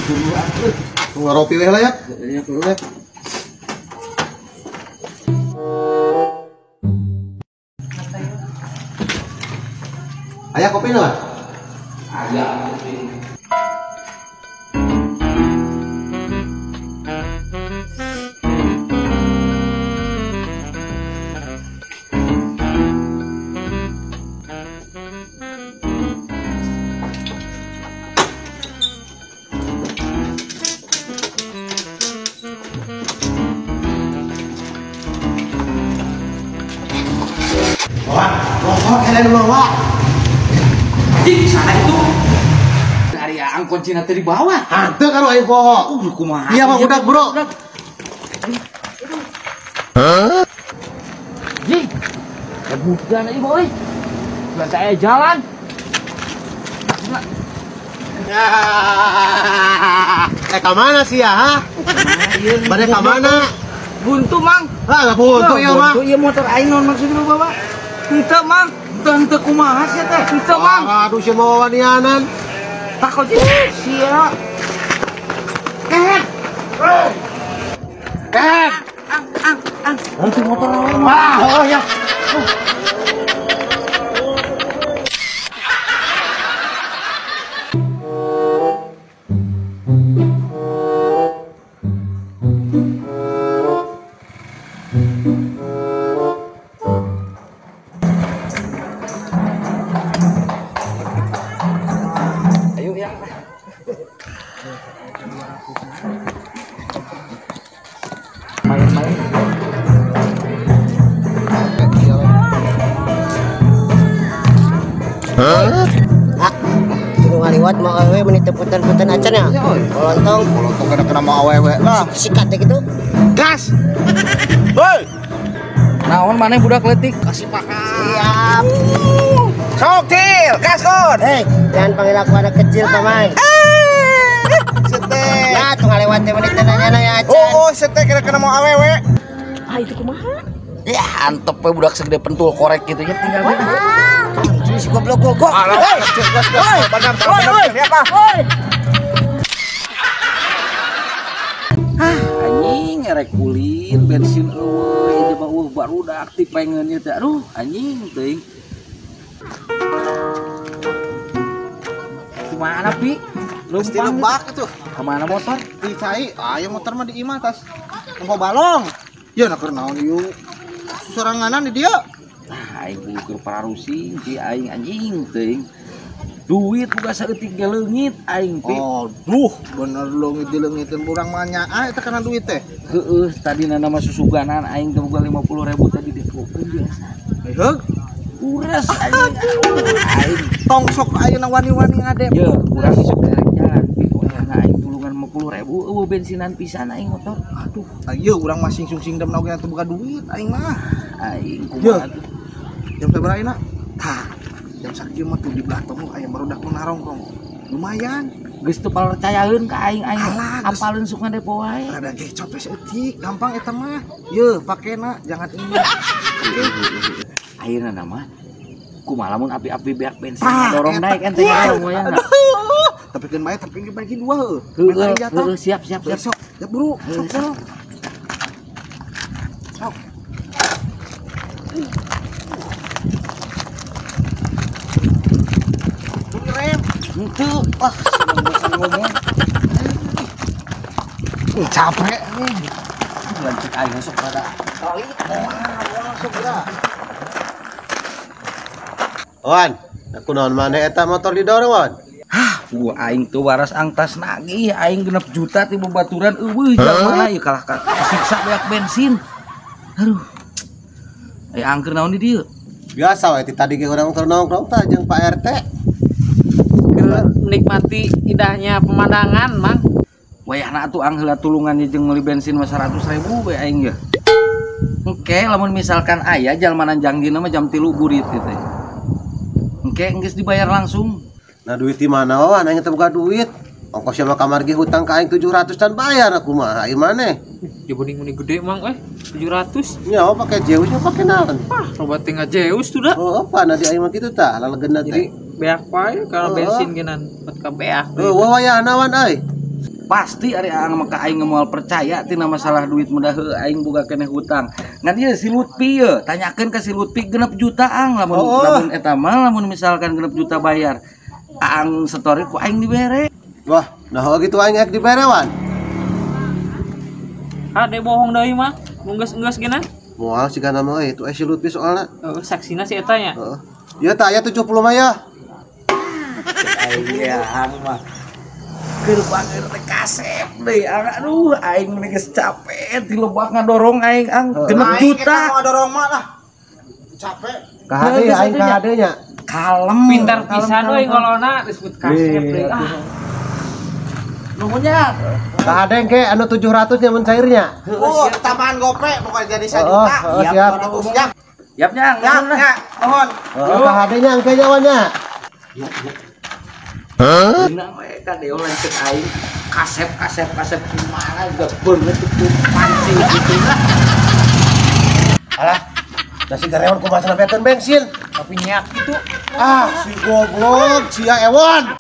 tunggu atuh. Ngopi we lah ya. Iya, dulu. Aya kopi nu? Aya kopi. Wah, rokok kalian bawa. Di sana itu dari ang kunci nanti di bawah. Hanteu kan aing poho. Kumaha? Iya mah budak, Bro. Hah? Ji. Ya bukan aja, boy. Bukan saya jalan. Ka mana sih ya, ha? Bade ka mana? Buntu, Mang. Ah, buntu ieu mah. Buntu ieu motor aing naon maksudna bawa? Henteu, Mang. Henteu kumaha sia teh? Henteu, Mang. Aduh sia mawa wanianan. Takut sia. Eh. Eh. Ang ang ang. Henteu motor naon? Wah, oh ya. Ayo ya. Main-main. Hah? Ah, kudu ngaliwat mau awewe meni teu punten-punten acan ya. Kolontong, kolontong kena-kena mau awewe lah. Sikat teh kitu. Gas. Hoi. Naon maneh budak leutik? Kasih pakan. Siap. Sok til, gas kon. Hei, jangan panggil aku anak kecil, paman. Sete. Ya, tuh ngalewat teh meni teu nanya-nanya acan. Oh, sete kena-kena mau awewe. Ah, itu kumaha? Ya, antep we budak segede pentul korek gitu ya tinggal we. Si goblok goblok. Hei, benar benar ya, Pak. Ah, anjing ngerek ulin bensin eueuh ieu mah eueuh barudak ti pengen ieu teh. Aduh, anjing teuing. Kumaha Pi? Pasti lebak itu. Kemana motor? Di cai, ayo motor mah di imah tas. Nempo balong. Ya nak keur naon ieu? Soranganan di dia. Ah, aing keur pararusing ti aing anjing teuing. Duit boga saeutik ge leungit aing Pi. Aduh, bener leungit dileungiteun urang mah nyaah eta kana duit teh. Heueuh, tadi nana mah susuganan aing teh boga 50.000 tadi dikelukeun biasa. Heuh. Ures anjing. Aing tong sok ayeuna wani-wani ngadep. Ye, urang isuk rek jalan Pi. Wayahna aing tulungan 50.000 eueuh bensinan pisan aing motor. Aduh, ieu urang mah sing-sing dem oge teu boga duit aing mah. Aing kumaha tuh? Jam sabaraha ayeuna? Tah, jam sakieu mah tuh di belah tong aya barudak nu narongkrong. Lumayan. Geus teu percayaeun ka aing aing apaleun sok ngadepo wae. Rada gecot we saeutik, gampang eta mah. Ye, pakena jangan ini. Ayeuna nama kumaha lamun api-api beak bensin dorong naik ente wayahna. Tapi keun bae tapi bagi dua heueuh. Heueuh, siap siap siap. Sok, ya buru, sok sok. Sok. Rem. Henteu. Wah, ngomong. Capek nih. Lanjut aing sok rada. Wah, sok geura. Wan, aku naon maneh eta motor didorong, Wan? Hah, gua aing teu waras angtas nagih, aing 6 juta ti babaturan eueuh jalmana ieu kalah kasiksa beak bensin. Aduh. Aya angker naon di dieu? Biasa we ti tadi ge urang keur nongkrong tah jeung Pak RT. Keur menikmati indahnya pemandangan, Mang. Wayahna atuh ang heula tulungan jeung meuli bensin mah 100.000 we aing ge. Engke lamun misalkan aya jalma jangjina mah jam 3 burit kitu. Engke geus dibayar langsung. Nah duit di mana Wawan? Aing teu boga duit. Ongkos sama kamar ge hutang ka aing 700 can bayar aku mah. Aing maneh? Ya bening-bening gede Mang eh 700. Nya pake Zeus nya pake naon? Wah, loba teh Zeus tuh dah. Oh, apa nah di aing mah kitu tah lalegeunna teh. Jadi beak wae kalau bensin genan buat ka beak. Heuh, wayahna Wan euy. Pasti ari aang mah ka aing moal percaya tina masalah duit mudah heuh aing boga keneh hutang. Ngan ieu si Lutfi ye, tanyakeun ka si Lutfi 6 juta ang lamun lamun eta mah lamun misalkan 6 juta bayar. Aang setori ku aing dibere. Wah, nah gitu aing ek dibere wan. Ade bohong deui mah, mun geus-geus geunan. Moal sigana mah euy, itu si Lutfi soalna. Heeh, saksina si eta nya. Heeh. Ieu tah aya 70 mah ya. Aing ya aang mah. Keur bager teh kasep deui aang, aduh aing mah geus capek ti lebak ngadorong aing ang 6 juta. Aing ngadorong mah lah. Capek. Kahade ya aing kahade nya. Kalem. Pintar pisan euy ngolona disebut kasep deui. Ah. Nuhunnya. Kahade engke anu 700 nya mun cairnya. Oh, tambahan gope pokoknya jadi 1 juta. Siap. Siap. Siap nya, nya, nuhun. Heeh, kahade nya engke nya wan nya. Hah? Beunang we ka deui lanceuk aing kasep kasep kasep kumaha juga beungeut itu pancing gitu. Alah, nasi garewan kumaha sampekeun bensin. Tapi nyak gitu. Ah, si goblok, sia ewon.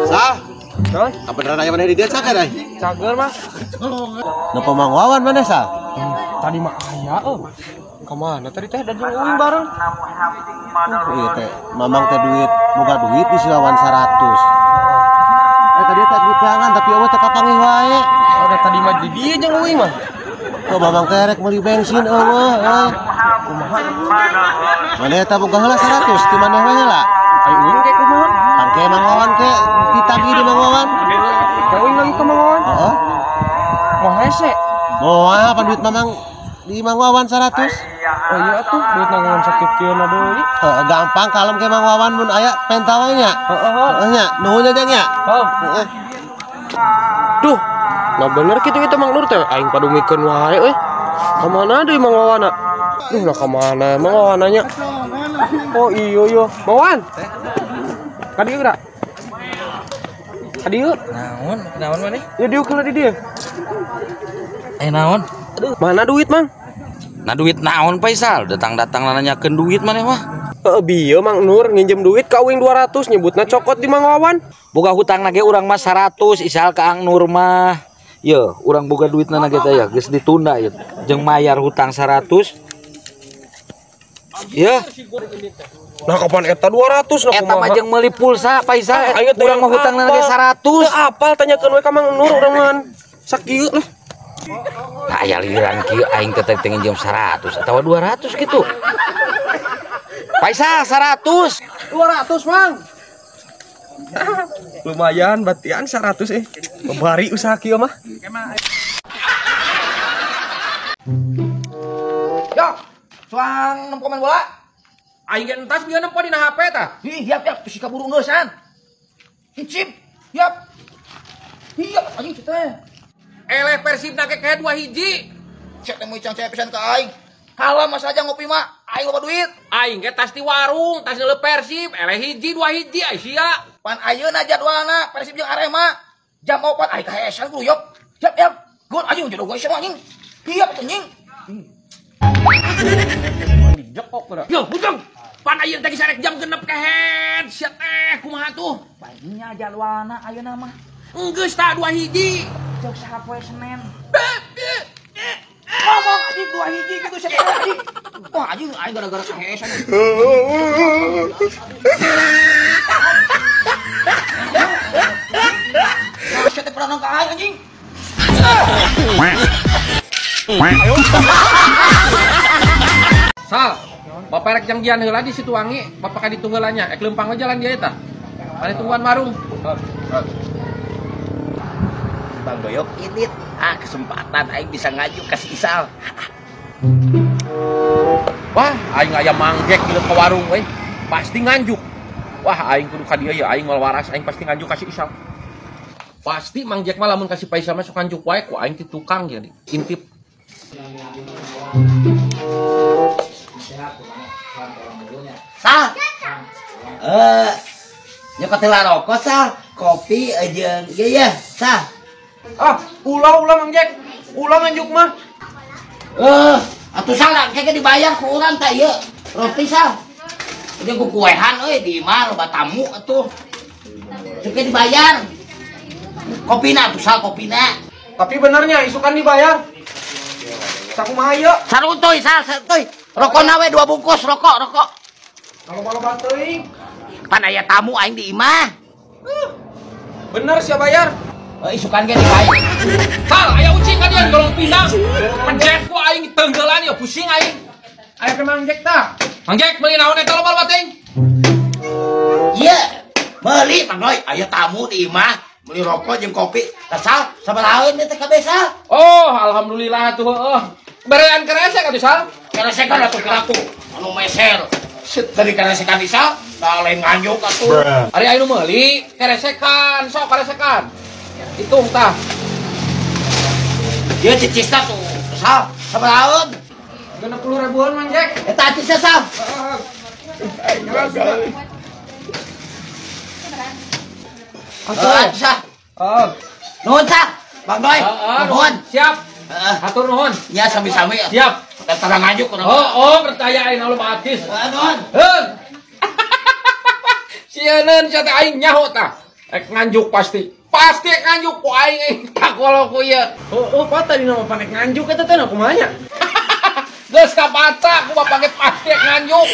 Sah. Terus? Kabeneran aya maneh di dieu cager euy? Cager mah. Napa Mang Wawan maneh sah? Tadi mah aya euy. Kemana tadi teh dan jeung uing bareng? Iya teh, mamang teh duit, boga duit di si Wawan 100. Tadi teh duit tangan tapi eueuh teh kapanggih wae. Udah tadi mah di dieu jeung uing mah. Kok mamang teh rek meuli bensin eueuh euy. Kumaha? Maneh eta boga heula 100 ti maneh we heula. Ai uing ke kumaha? Tangke Mang Wawan ke ditagih di Mang Wawan. Ke uing lagi ke Mang Wawan? Heeh. Moal hese. Moal apa duit mamang di Mang Wawan 100? Oh iya tuh, duit nanggungan sakit kieu na deui. Heeh, gampang kalem ke Mang Wawan mun aya penta we nya. Heeh, heeh nya, nuhun nya jang nya. Heeh. Heeh. Duh, nah bener kitu itu Mang Nur teh aing padumikeun wae euy. Ka mana deui Mang Wawana? Duh, nah ka mana Mang Wawananya? Oh iya iya, Mang Wawan. Ka dieu geura. Ka dieu. Naon? Naon maneh? Ya dieu keula di dieu. Eh naon? Aduh, mana duit, Mang? Nah duit naon Faisal, datang-datang nanyakeun duit maneh mah. Heeh, bieu Mang Nur nginjem duit ka uing 200 nyebutna cokot di Mang Wawan. Boga hutang ge urang mah 100 isal ka Ang Nur mah. Ye, urang boga duitna ge teh ya geus ditunda ye. Jeung mayar hutang 100. Ye. Nah kapan eta 200 nah eta mah jeung meuli pulsa Faisal. Urang mah hutangna ge 100. Teu apal tanyakeun we ka Mang Nur urang mah sakieu lah. Nah, aya liran kieu aing teh teh nginjem 100 atawa 200 gitu. Faisal 100. 200, Mang. Lumayan batian 100 eh. Bari usaha kieu mah. Yo, suang nempo main bola. Aing ge entas bieu nempo dina HP tah. Ih, yap yap si kaburu ngeusan. Hicip, yap. Iya, anjing teh. Eleh Persib na ke 2 hiji. Cek teh moicang cek pisan ka aing. Kalah mas aja ngopi mah, aing loba duit. Aing ge tas di warung, tas neuleuh Persib, eleh hiji 2 hiji ai sia. Pan ayeuna jadwalna Persib jeung Arema. Jam 4 aing kahesan kudu yop. Yap yap. Gol anjing jodoh gue sama anjing. Iya anjing. Dijekok geura. Yo, bujang. Pan ayeuna teh geus jam 6 kehed. Sia teh kumaha tuh? Baiknya jadwalna ayeuna mah. Enggeus tah 2 hiji. Cek saha poe Senin. Ngomong anjing 2 hiji gitu sia anjing. Wah anjing aing gara-gara kahesan. Sia teh pernah ka aing anjing. Sal, bapak rek janggian heula di Situwangi, bapak ka ditu heula nya, ek leumpang we jalan dia eta. Mane tungguan warung. Bang Goyok ini kesempatan aing bisa ngaju ke si Isal. Wah, aing aya manggek di ke warung euy. Pasti nganjuk. Wah, aing kudu ka dieu ya, aing moal waras, aing pasti nganjuk ka si Isal. Pasti Mang Jack mah lamun ka si Faisal mah sok nganjuk wae ku aing ti tukang jadi intip. Sal. Nyokot heula rokok Sal, kopi jeung ieu ya, Sal. Ah, ulah Mang Jack. Ulah nganjuk mah. Atuh Sal engke dibayar ku urang tah ieu. Roti Sal. Jeung ku kuehan euy di imah loba tamu atuh. Cukai dibayar. Kopina tuh sal kopina. Tapi benernya isukan dibayar. Sakumaha ieu? Saruntuy sal, saruntuy. Rokona we 2 bungkus rokok, rokok. Loba-loba teuing. Pan aya tamu aing di imah. Bener sia bayar. Isukan ge dibayar. Sal, aya ucing ka dieu golong pindang. Pencet ku aing tenggelan ya pusing aing. Aya ke Mang Jack tah. Mang Jack meuli naon eta loba-loba teuing? Ieu, meuli Mang Doi, aya tamu di imah. Beli rokok jeung kopi. Tah sal, sabaraha teh kabeh sal? Oh, alhamdulillah tuh heueuh. Berean keresek atuh sal. Keresekan atuh kiraku. Anu meser. Set dari keresekan di sal, da lain nganjuk atuh. Ari anu meuli keresekan, sok keresekan. Hitung tah. Ieu cicisna tuh sal, sabaraha? 60 ribuan Mang Jack. Eta acisna sal. Heeh. Atuh. Heeh. Nuhun sal. Bang Doi. Nuhun. Siap. Heeh. Hatur nuhun. Ya sami-sami. Siap. Tara nganjuk urang. Oh, percaya aing lu mah atis. Heeh, nuhun. Heun. Sieun sia teh aing nyaho tah. Rek nganjuk pasti. Pasti nganjuk ku aing aing tak kalau ku ieu. Oh, oh, patah dina mah panek nganjuk eta teh na kumaha nya? Geus kapata ku bapak ge pasti nganjuk.